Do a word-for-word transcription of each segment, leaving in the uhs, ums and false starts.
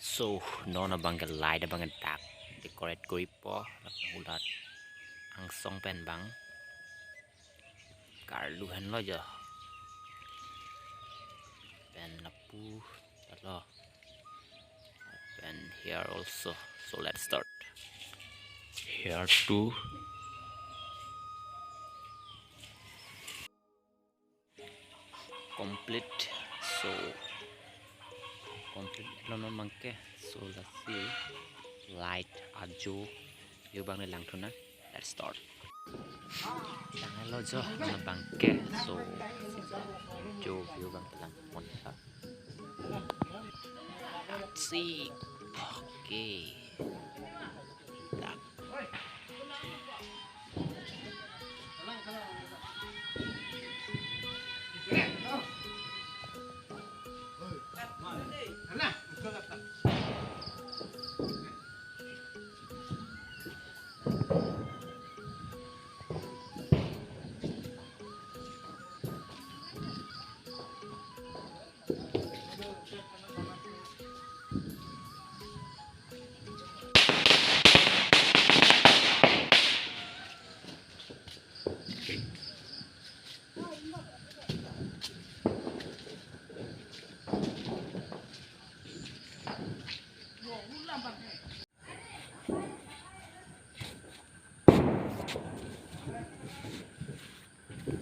So, non abang ke light abang ke dak decorate koripo, lapen hulat angsong pen bang karlu henlo jo. Pen lapu chalo. Pen here also. So let's start. Here too. Complete. So complete lo non abang ke. So let's see. Light ajo view abang ne langthu nang. Let's start. Tanglo jo non abang ke. So jo view abang ke langpon tha. Let's see. Okay. Dak.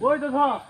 Oi, Dotha.